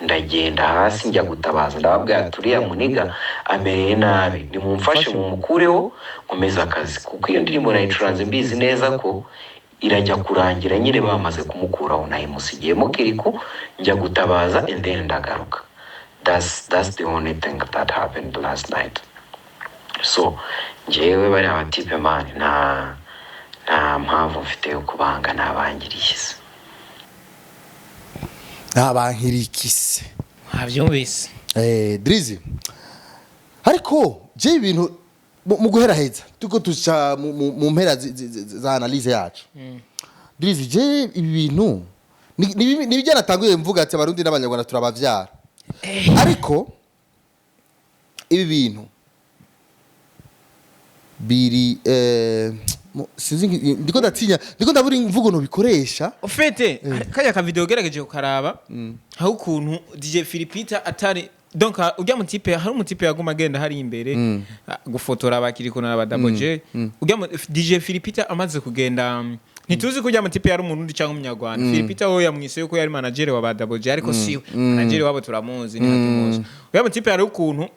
ndagenda hasi njya gutabaza, ndababwira ati: "Uriya muniga amereye nabi, nimumfashe mumukureho nkomeze akazi," kuko iyo ndirimbo nayicuranze mbizi neza ko irajya kurangira nyine bamaze kumukuraho. Nayimusigiyemo Kiriku, njya gutabaza and then ndagaruka. That's the only thing that happened last night. So njyewe bariya batipe, man, nta mpamvu mfite yo kubanga, nabangiriye se. Ntabankirikise. Wabyumvise? Drizzy, ariko je ibintu mu guheraheza, tuko tuca mu mpera za analyse yacu. Drizzy, je ibi bintu ni ibyo natanguye mvuga ati Abarundi n'Abanyarwanda turabavyara, ariko ibi bintu biri sinzi, ndiko ndatinya, ndiko ndabura imvugo nobikoresha. Ufite kajya ka video, ugerageje kukaraba aho ukuntu DJ Philipita atari, donc ujya mu type, hari umutipe yaguma agenda hari imbere gufotora abakiri kuna aba Double J. Ujya mu DJ Philipita amaze kugenda, Ntituzi ko ujya mutipe yari Umurundi cyangwa Umunyarwanda. Philipita we yamwise yuko yari manager wa ba Double J, ariko siwe manager wabo, turamuzi, ni Hakimuzi. Ujya mutipe yari ukuntu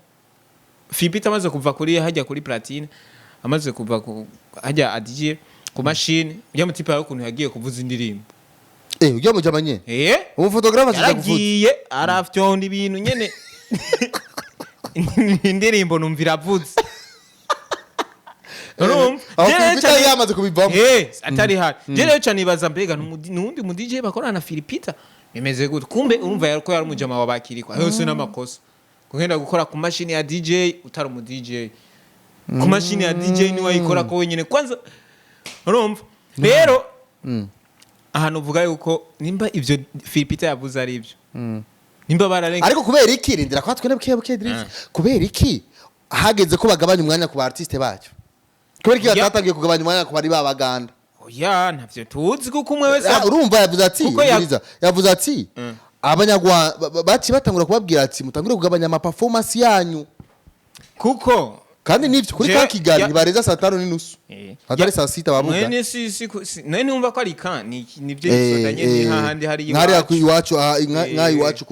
Philipita amaze kuva kuri hajya kuri platine, amaze kuva ku hajya adije ku mashini, ujya mutipe yari ukuntu yagiye kuvuza indirimbo. Ujya mu jamanye umufotographe aza kuvuza. Yaragiye arafyonda ibintu nyene, indirimbo numva iravuze. Urumva? Aho Je rero Philipita cane- yamaze kubivamo. Atari hari. Je rero cane nibaza, mbega nuwundi mu DJ bakorana na Philipita, bimeze gute? Kumbe urumva yari ko yari umujama wa bakirikwa yose n'amakosa kugenda gukora ku mashini ya DJ utari umu DJ. Ku mashini ya DJ niwe ayikora ko wenyine kwanza. Urumva rero ahantu uvuga yuko nimba ivyo Philipita yavuze ari ibyo, nimba bararenga. Ariko kubera iki, rindira kwa twene buke buke, Idris, kubera iki hageze ko bagabanya umwanya ku ba artiste bacu, kubera iki batatangiye kugabanya umwanya ku bari babaganda? Oya, ntavyo tuzi kuko umwe wese Ah, urumva yavuze ati Kuko umviriza, yavuze ati Abanyarwanda baci batangura kubabwira ati mutangure kugabanya ama performance yanyu. Kuko Kandi nivyo kuri ka Kigali ntibareza 5:30, atari 6:00 babuga. Mwene si none numva ko ari kan ni nibyo bisodanye, ni hahandi hari Nkariya iwacu. ku iwacu aha, nka iwacu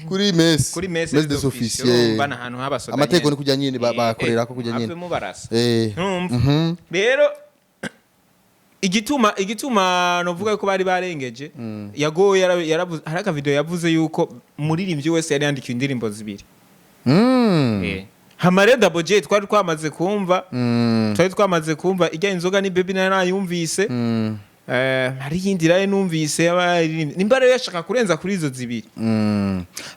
kuri mess Kuri mess mess des des officiers, officiers. urumva ni ahantu habasoda Amategeko nyene. ni kujya nyine bakorera ko kujya nyine. Havemo barasa. Urumva rero igituma novuga ko bari barengeje, yagoye yaravuze, hari akavideo yavuze yuko umuririmbyi wese yari yandikiwe indirimbo zibiri. Hama rero Double J twari twamaze kumva, twari twamaze kumva ijya inzoga ni baby, nayo nayumvise. Hari iyindi rayo numvise y'abaririmbyi, nimba rero yashaka kurenza kuri izo zibiri.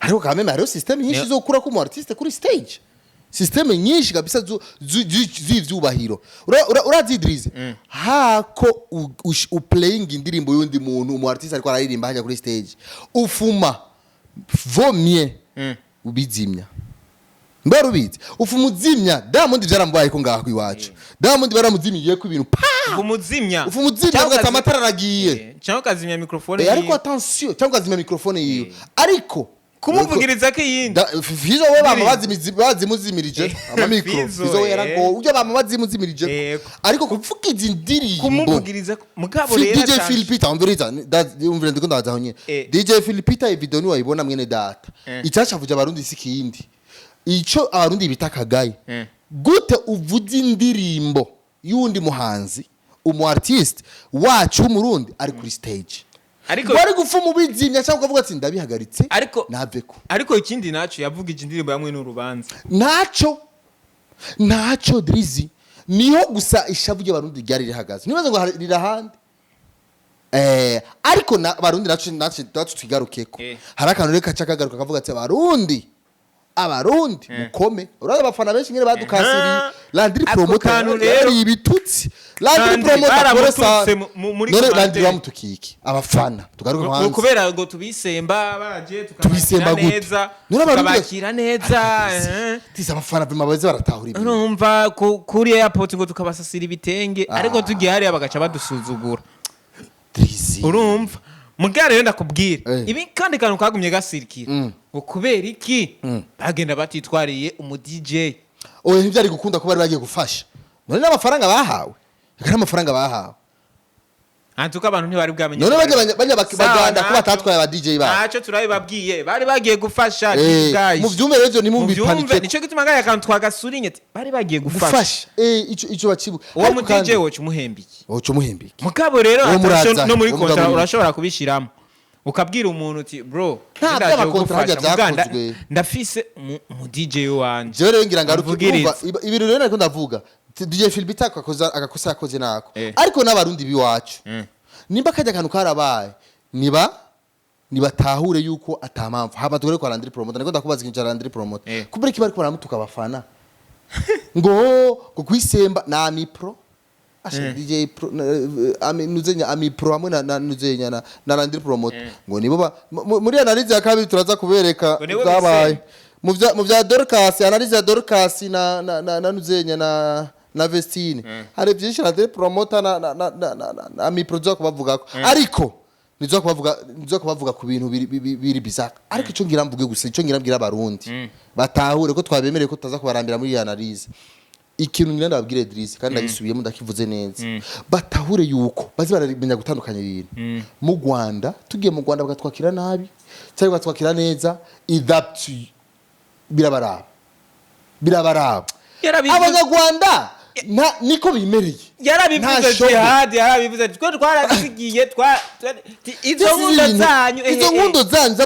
Ariko kameme hariho système nyinshi zo gukura ko umu artiste kuri stage, système nyinshi kabisa z'ivyubahiro. Urazi Idris, hako uplaying indirimbo y'undi muntu, umu artiste ariko araririmba hajya kuri stage, ufuma vomye ubizimya. Mbere ubizi ufuma uzimya. Diamond vyarambaye ko ngaho iwacu Diamond baramuzimiye ko ibintu pa. Umuzimya. Ufuma uzimya Cyangwa ugata amatara aragiye. Cyangwa ukazimya microphone Ariko yiwe. attention, cyangwa ukazimya microphone yiwe, ariko Kumuvugiriza ko iyindi Fizo we bama bazimuzimirije amamikro. Fizo, Fizo we yarago ujya bama bazimuzimirije. Ariko kuvugiza indirimbo Kumuvugiriza mugabo rero DJ attention. Philipita, umviriza, umviriza, ndiko ndaza aho nyene. DJ Philipita, iyi video niwayibona mwene data, icyacavuje Abarundi si kindi, ico Abarundi bita kagaye. Gute uvuze indirimbo y'undi muhanzi, umu artiste wacu w'Umurundi ari kuri stage? Ariko Wari gupfa ubizimya cyangwa ukavuga ati ndabihagaritse, Ariko naveko. Ariko ikindi naco, yavugije indirimbo yamwe n'urubanza. Ntacyo Drizzy, niho gusa ishavu ry'Abarundi ryari rihagaze, nibaze ngo riri ahandi. Ariko na Abarundi naco twigarukeko. Hari akantu reka kagaruka kavuga ati abarundi, abarundi mukome. Uraza abafana benshi nyine badukasiriye Landry Ako Promoter kantu rero- yari ibitutsi Landry Landry Promoter baramututse kore muri none commentaire. Landry bamutukiye iki? Abafana tugaruke Ngo hanze. Kubera ngo tubisemba baje Tubisemba tukabakira gute? neza. None Abarundi Tukabakira neza. Tiza abafana vraiment baze baratahura ibintu. Urumva kuri airport ngo tukabasasira ibitenge, ariko tugiye hariya bagaca badusuzugura. Drizzy. Urumva mugare rero ndakubwira, ibi kandi kantu kagumye gasirikira ngo kubera iki bagenda batitwariye umu DJ? Oya, ntibyari gukunda kuba bari bagiye gufasha. None n'amafaranga bahawe, reka n'amafaranga bahawe. Antuka abantu ntibari bwamenye. None bajya Sawa, baganda ko ntacyo. batatwaye aba DJ babo. Ntacyo, turabibabwiye, bari bagiye gufasha. Guys. Mu vyumve rero ivyo Muvyumve, ntimubipanike. nico gituma ngaya kantu twagasurinye ati bari bagiye gufasha. Gufasha, ico bacibuka. Uwo mu DJ woca umuhemba iki? Woca umuhemba iki? Mugabo rero Uwo attention, muraza, no muri uwo kontra mugabo urashobora kubishiramo, ukabwira umuntu uti bro, Nta ndaje by'amakontra kugufasha, harya muga byakozwe. ndafise umu DJ wanje. Jewe rero ngira ngaruke. Mvugirize. Urumva, ibintu rero nariko ndavuga, DJ Philbert agakosa yakoze nako. Ariko n'Abarundi biwacu, nimba kajya akantu karabaye, niba nibatahure yuko atampamvu haba. Tugere kwa Landry Promoter, niko ndakubaza ikintu cya Landry Promoter. Kubera iki bariko baramutuka abafana ngo kwisemba na Ami Pro? Asha DJ Pro ami nuzenya Ami Pro hamwe na nuzenya na Landry Promoter, ngo nibo muri analyse ya kabiri turaza kubereka Ngo nibo byabaye bisemba. Mu vya Dorcas, analyse ya Dorcas na nuzenya na Vestine, hari byinshi Landry Promoter na Ami Pro tuza kubavugako, ariko nizo kubavuga ku bintu biri bizarre. Ariko ico ngira mvuge gusa, ico ngira mbwira Abarundi batahure ko twabemereye ko tutaza kubarambira muri iyi analyse. Ikintu ngira ndababwire, Idris, kandi ndagisubiyemo, ndakivuze neza, batahure yuko bazi baramenya gutandukanya ibintu. Mu Rwanda, tugiye mu Rwanda bakatwakira nabi cyangwa bakatwakira neza, adapt, birabaraba, birabaraba. Abanyarwanda niko bimereye. Yarabivuze. Nta shobo. Jihad yarabivuze ati, twe twarabisigiye izo Izi nkundo zanyu izo nkundo zanyu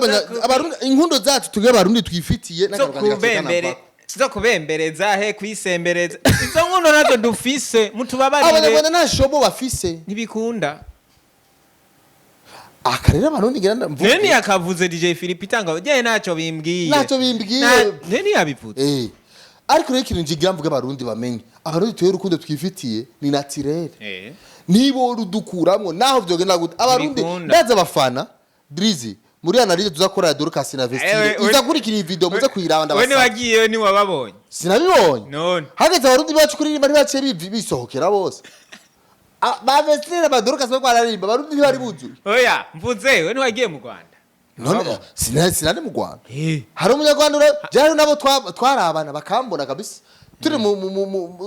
Abarundi, inkundo zacu tugire abarundi twifitiye zo n'akantu kanjye gacika kubembere, zo kubembereza he, kwisembereza, izo nkundo nazo dufise, mutubabarire. Abanyarwanda nta shobo bafise. Ntibikunda. Aka rero abarundi ngira mvuge. None yakavuze DJ Philip itanga je ntacyo bimbwiye. Ntacyo bimbwiye. None yabivuze. Ariko rero ikintu njigira mvuge, abarundi bamenye, abarundi tuye urukundo twifitiye ni naturel. Niba rudukuramwo naho vyogenda gute, abarundi Ntibikunda. ndaza abafana Drizzy muri analyse tuzakora ya Dorcas na Vestine, iza kurikira iyi video, muze kuyiraba, we ndabasaba. Niwagiyeyo niwababonye? Sinabibonye. None? Hageze abarundi bacu kuririmba, ntibaciye bisohokera bose. Ba Vestine, ba Dorcas bariko bararirimba, abarundi ntibari buzuye. Oya, mvuze we niwagiye mu Rwanda. None sinari mu Rwanda. Hari umunyarwanda byari nabo twarabana bakambona kabisa turi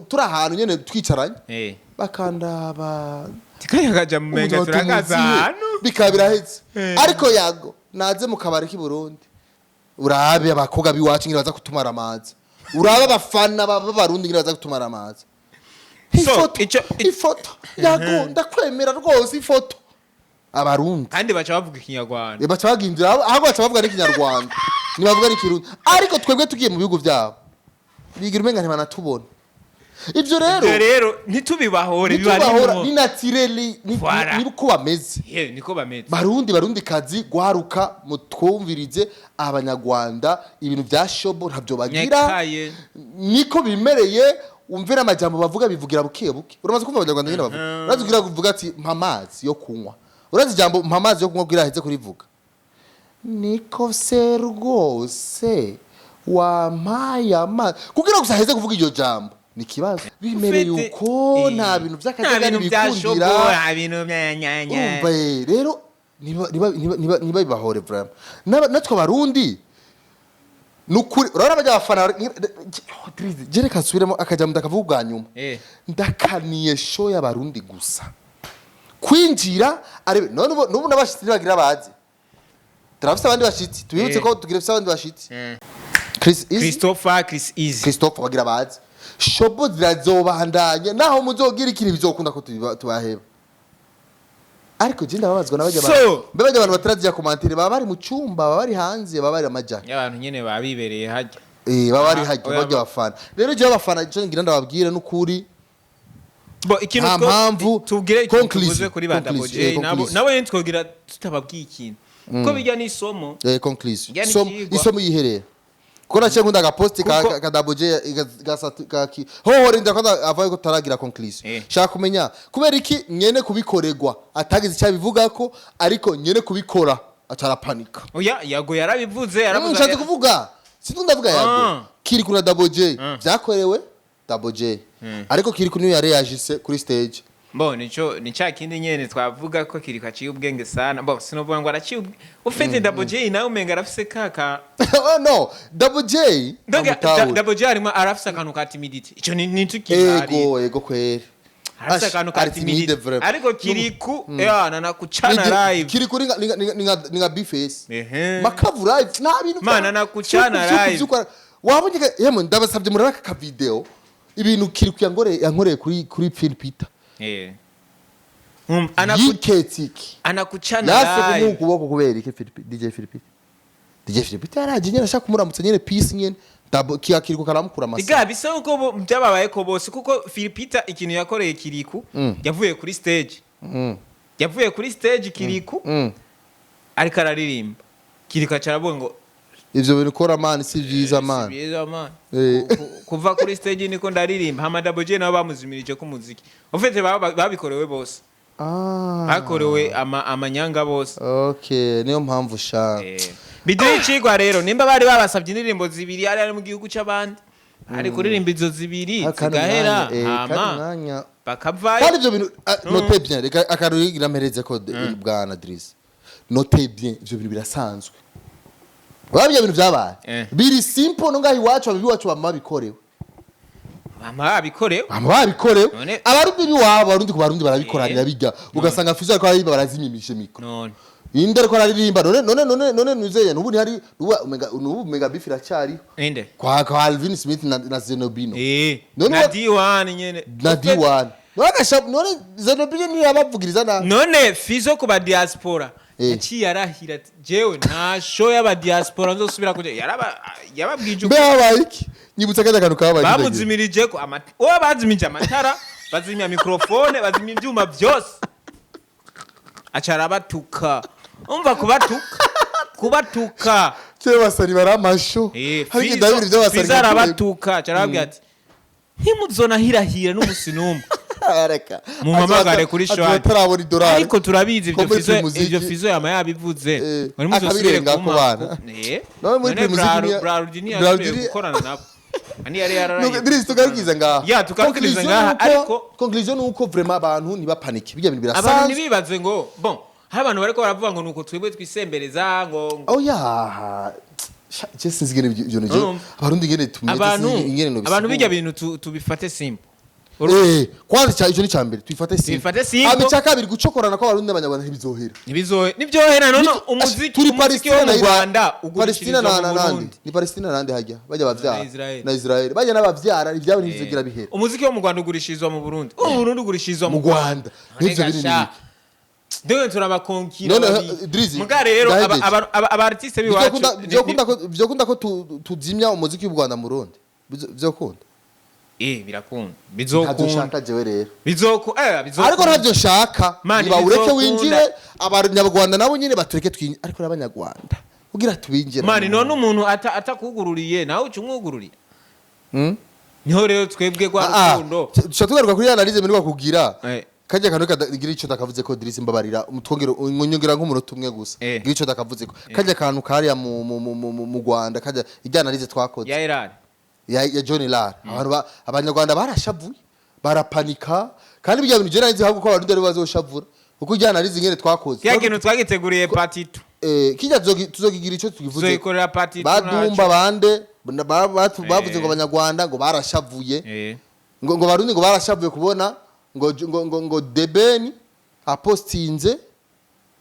turi ahantu nyene twicaranye, bakandaba. Tikaya kaja mumenga Ubuzima turakaza tumuziye, hano. Bikaba biraheze. Ariko yago naze mu kabari k'i Burundi, urabe abakobwa b'iwacu nyine baza kutumara amazi, urabe abafana b'abarundi nyine baza kutumara amazi. So, Ifoto, ifoto, yago ndakwemera rwose, ifoto, abarundi. Kandi baca bavuga ikinyarwanda. Baca bagindura, ahubwo baca bavuga n'ikinyarwanda, ntibavuga n'ikirundi. Ariko twebwe tugiye mu bihugu byabo bigira umenga ntibanatubona. Ibyo rero Ibyo rero ntitubibahore. ntitubahora, bibarimo. ni naturel, Voilà. ni uko bameze. Ye, niko bameze. Barundi, barundi kazi gwaruka, mutwumvirize, abanyarwanda ibintu bya shobo ntabyo bagira. Nyekaye. Niko bimereye. Umvira amajambo bavuga, bivugira buke buke. Uramaze kumva abanyarwanda nyine bavuga, urazi kugira kuvuga ati mpa amazi yo kunywa? Urazi ijambo mpa amazi yo kunywa kugira aheze kurivuga, niko se rwose wampaye amazi, kugira gusa aheze kuvuga iryo jambo ni ikibazo. Bimereye uko. Nta bintu Nta by'akajagari bintu bya shobo, bikundira. nta bintu bya nyanya. Urumva, rero niba bibahore vraiment. Natwe abarundi nukuri, urabona bajya abafana. Je reka nsubiremo akajambo ndakavuga ubwa nyuma. Ndakaniye show y'abarundi gusa kwinjira arebe none nubu n'abashitsi ntibagira bazi. Turafise abandi bashitsi, tubibutse ko tugira abandi bashitsi. Chris Easy. Christopher, Chris Easy. Christophe bagira bazi. Shobo zirazobandanya naho muzogira ikintu bizokunda ko tubaheba. Ariko je ndababazwa n'abajya mbe bajya abantu bataraziya commentaire, baba bari mu cyumba, baba bari hanze, baba bari amajana. Y'abantu nyene babibereye hajya. Baba bari hajya. Oya, bajya abafana rero, je abafana ico ngira ndababwira n'ukuri, Bo ikintu nta mpamvu. tubwire ikintu Conclusion, tuvuze kuri ba Double conclusion, J nabo. Conclusion. Nabo nyene twogira tutababwiye ikintu kuko bijya n'isomo. Conclusion. Njya Isomo n'ikigwa. isomo yiherera kuko naciye nkunda agaposti ka Double J ga ki hoho rinda ko avaye ko taragira conclusion. Shaka kumenya kubera iki nyene kubikorerwa atagize icyo abivuga ko, ariko nyene kubikora atarapanika. Oya, yago yarabivuze, yaravuze. Nshatse kuvuga, sinzi, ndavuga yago. Kiriku na Double J, byakorewe Double J, ariko Kiriku niyo yareyagise kuri stage. Bo nico ni cya kindi nyene twavuga ko Kiriko aciye ubwenge sana. Bo sinovuga ngo araciye ufite Double J nawe umenga arafise kaka. Oh no, Double J Donc amutahura. Double J arimo arafise akantu ka timidity, ico ni tukihari. Ego kweri. Arafise Ash, akantu ka ari timide timidity. vraiment. Ariko Kiriku yana na kuchana live. Kiriku ni nka B-Face. Makavu live nta bintu Mana, nakuchana live. Wabonye yemwe ndabasabye muraba aka video, ibintu Kiriku yankoreye kuri Phil Peter. Yiketse iki? Anakuchana Yase kumuha live. ukuboko kubera iki? Phil DJ Phil Peter, DJ Phil Peter yaraje nyene ashaka kumuramutsa nyene, peace nyene. Dabo kiya Kiriku karamukura amasa. Iga bisa nkuko byababaye ko bose, kuko Philipita ikintu yakoreye Kiriku, yavuye kuri stage. Yavuye kuri stage Kiriku ariko araririmba. Kiriku aca aravuga ngo Ivyo bintu ukora man si vyiza man. Si byiza man. Kuva kuri stage niko ndaririmba. Hama Double J nabo bamuzimirije ku muziki. Ufite babikorewe bose. Bakorewe amanyanga bose. Okay, niyo mpamvu sha. Biduha icigwa rero, nimba bari babasabye indirimbo zibiri ari mu gihugu c'abandi, ari kuririmba izo zibiri Ah, kandi zigahera, kandi hama umwanya bakavayo. Kandi ivyo bintu, note bien, reka akarori mpereze ko bwana Driss, note bien, ivyo bintu birasanzwe. Waba ibyo bintu byabaye biri simple no ngaho iwacu, ababi iwacu bama bikorewe. Bama babikorewe. Bama babikorewe. Abarundi biwabo, Abarundi ku Barundi barabikoranira. Bijya ugasanga Fizo ariko aririmba, barazimimisha micro. None inde ariko araririmba? None nuzeye nubu ntihari, nubu umenga beef iracyariho. Inde? Kwa Alvin Smith na Zenobino. None Na D1 nyene. Na D1 none agasha, none Zenobino niyo yabavugiriza nabi. None Fizo ku ba diaspora yaciye arahira ati jewe nta show y'aba diaspora nzosubira kuja. Yaraba yababwije Mbe habaye iki? Nyibutsa kajya kantu kabaye kitagiye. Bamuzimirije ko uwo bazimije amatara, bazimya microphone, bazimya ibyuma byose, aca arabatuka. Umva, kubatuka, kubatuka. Kera basari bari amasho. Hari igihe ndabira ibyo basari. Fizo arabatuka, aca arababwira ati ntimuzonahirahira n'umusi n'umwe Reka. mumpamagare kuri Azoba show. atarabona idolari. Ariko turabizi ibyo. Ko muri Fizo Primusic- ibyo Fizo yama yabivuze. Ngo nimuzosubire akabirenga ku kumpa- bana. None muri None Primusic Brarudi ntiyasubiye gukorana nabo. Ani yari yararahiye. Nuko, Idris, tugarukirize ngaha. Ya, tugarukirize Conclusion ngaha, ariko- Conclusion ni uko vraiment abantu ntibapanike, bijya bintu Abantu birasanzwe. ntibibaze ngo bon, hari abantu bariko baravuga ngo nuko twebwe twisembereza ngo Oh ya, je sinzi ingene ibyo bintu Urumva? abarundi ingene tumeze, Abantu sinzi ingene no abantu bijya bintu tubifate simple. Kwanza icyo ni cya mbere, tuyifate simple. Tuyifate simple. Hama icya kabiri, gucokorana kw'Abarundi n'Abanyarwanda ntibizohera. Ntibizohe, nibyohera. None umuziki Turi umuziki wo Palestina mu na Iraq. Rwanda Palestina ugurishirizwa na mu na nande Burundi. Ni Palestina nande hajya bajya bavyara? Na Israel. Na Israel bajya n'abavyara, ibyabo ntibizogira bihera. Umuziki wo mu Rwanda ugurishirizwa mu Burundi, uwo mu Burundi ugurishirizwa mu Rwanda. N'ivyo biri None ndewe turabakonkira None, babiri. Drizzy, Muga rero ndahejeje. aba artiste biwacu Vyokunda ko tuzimya umuziki w'u Rwanda mu Burundi? Vyokunda? Birakunda. Ntavyo Bizokunda. nshaka jewe rero. Bizoku bizokunda. Ariko ntavyo nshaka. Mani, nibawureke bizokunda. winjire, Abanyarwanda nabo nyine batureke twinjire, ariko n'Abanyarwanda kugira tubinjire. Mani, none umuntu atakugururiye nawe uca umwugururira? Niho rero twebwe rwa rukundo. Tuca tugaruka kuri ya analyse mperuka kugira. Kajya kantu kagira ico ndakavuze ko, Idris, mbabarira, umutwongero unyongera nk'umunota umwe gusa. Gira ico ndakavuze ko kajya kantu kariya mu Rwanda, kajya ijya analyse twakoze ya Iran ya John Lar, abantu Abanyarwanda barashavuye, barapanika. Kandi bijya bintu je narizi ahubwo ko Abarundi ari bazoshavura, kuko ijya analyse ingene twakoze. Kya kintu twagiteguriye part 2. Kijya tuzokigira ico tukivuze. Tuzoyikorera part 2. Badumba bande bavuze ngo Abanyarwanda ngo barashavuye, ngo Barundi ngo barashavuye kubona ngo Debeni apostinze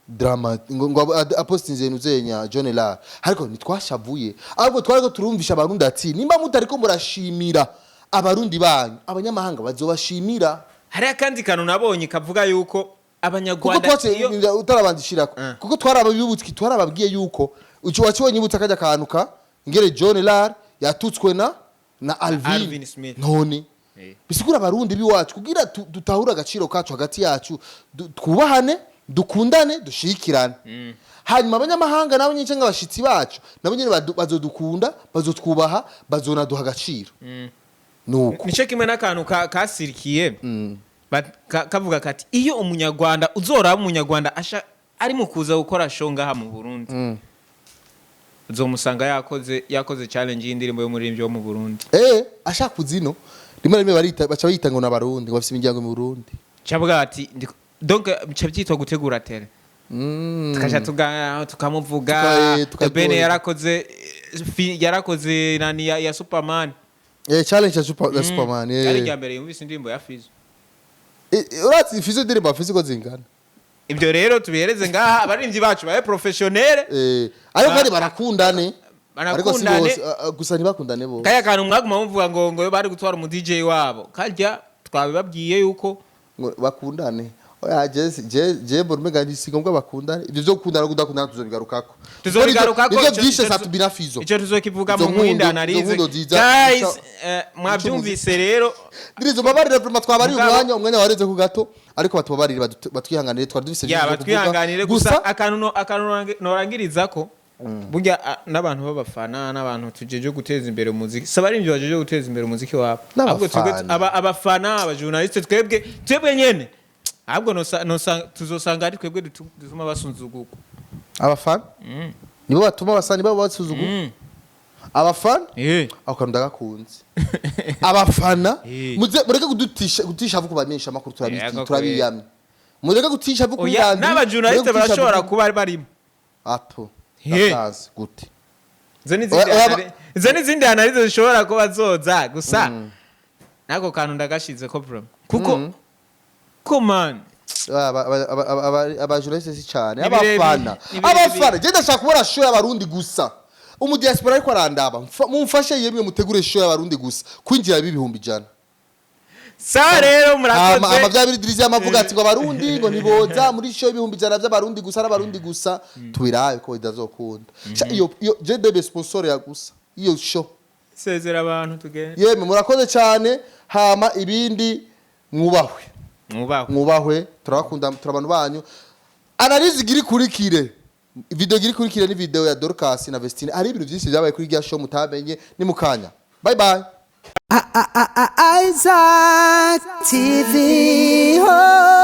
drama, ngo apostinze nuzenya John Lar. Ariko ntitwashavuye, ahubwo twariko turumvisha Abarundi ati nimba mutariko murashimira Abarundi banyu, abanyamahanga bazobashimira. Hari akandi kantu nabonye kavuga yuko Kuko Abanyarwanda twatse iyo utarabandishirako, kuko twarababibutse, twarababwiye yuko uco wakibonye ibutse akajya kantu ka ingere John Lar yatutswe na Alvin, Alvin Smith. None bisigura Abarundi biwacu kugira dutahure agaciro kacu hagati yacu, twubahane, dukundane, dushikirane. Hanyuma abanyamahanga nabo nyine cyangwa abashitsi bacu nabo nyine bazodukunda, bazotwubaha, bazonaduha agaciro. Nuko Nico kimwe n'akantu kasirikiye kavuga kati iyo Umunyarwanda uzoraba Umunyarwanda asha ari mu kuza gukora show ngaha mu Burundi, uzomusanga yakoze challenge y'indirimbo y'umuririmbyi wo mu Burundi. Ashaka kuzino rimwe na rimwe barita, baca bayita ngo n'Abarundi, ngo bafise imiryango mu Burundi. Cavuga ati donc bica byitwa gutegura terrain. Tukaja tukamuvuga. Tukaryoherwa. Bene yarakoze yarakoze nani ya Superman. Challenge ya Superman. Yari irya mbere yumvise indirimbo ya Fizo. Uratsi Fizo indirimbo afise ko zingana. Ibyo rero tubihereze ngaha, abaririmbyi bacu babe professionnel. Ariko kandi barakundane. Ariko si Barakundane. bose, gusa ntibakundane bose. Kaya kantu mwaguma muvuga ngo bari gutwara umu DJ wabo, karya twabibabwiye yuko Ngo bakundane, oya, je mbona umenga ni si ngombwa bakundane. Ibyo byo gukundana no kudakundana tuzobigarukako. Tuzobigarukako. Nivyo byishe Satubina Fizo. Icyo tuzokivuga Izo mu mwindi analyse. izo nkundo ziza Guys, mwabyumvise rero. Dirizo, babarire vraiment, twabariye Mugabo- umwanya wareze ku gato, ariko batubabarire, batwihanganire, twari dufise Ya, byinshi byo kuvuga. batwihanganire gusa. Akantu akantu norangirizako burya, n'abantu b'abafana n'abantu tujeje guteza imbere umuziki, si abaririmbyi bajeje guteza imbere umuziki wabo, ahubwo twebwe N'abafana. abafana, abajournaliste, twebwe nyene, ahubwo tuzosanga ari twebwe dutuma basunzugurwa. Abafana nibo batuma basa, nibo basuzugura abafana. Ako kantu ndagakunze, abafana. Muze mureke kudutisha gutisha vuba kubamenyesha amakuru, Yego, turabiyamye. Mureke gutisha vuba Oya, kuri n'abajournaliste barashobora kuba barimo. Apo ndatanze gute? Izo ni izindi Oya, izo ni izindi analyse zishobora kuba zoza gusa. Nako kantu ndagashize ko bro, kuko ko man. Aba journaliste si cyane. Ni birebire, Abafana, ni birebire. abafana, je ndashaka kubona show y'Abarundi gusa. Umudiaspora ariko arandaba, mumfashe yemwe, mutegure show y'Abarundi gusa, kwinjira 100,000. Sa rero Ama murakoze. Vya biri Drizzy amavuga ati ngo Abarundi ngo ntiboza muri show 100,000 by'Abarundi gusa, n'Abarundi gusa, tubirabe ko idazokunda. Sha, iyo je debe sponsor ya gusa iyo show. Sezera abantu tugende. Yemwe, murakoze cyane. Hama ibindi, mwubahwe. Mwubahwe. Mwubahwe, turabakunda, turi abantu banyu. Analyse igira ikurikire, video igira ikurikire ni video ya Dorcas na Vestine. Hari ibintu byinshi byabaye kuri rya show mutamenye. Ni mukanya, bye bye. Isaac TV. Oh.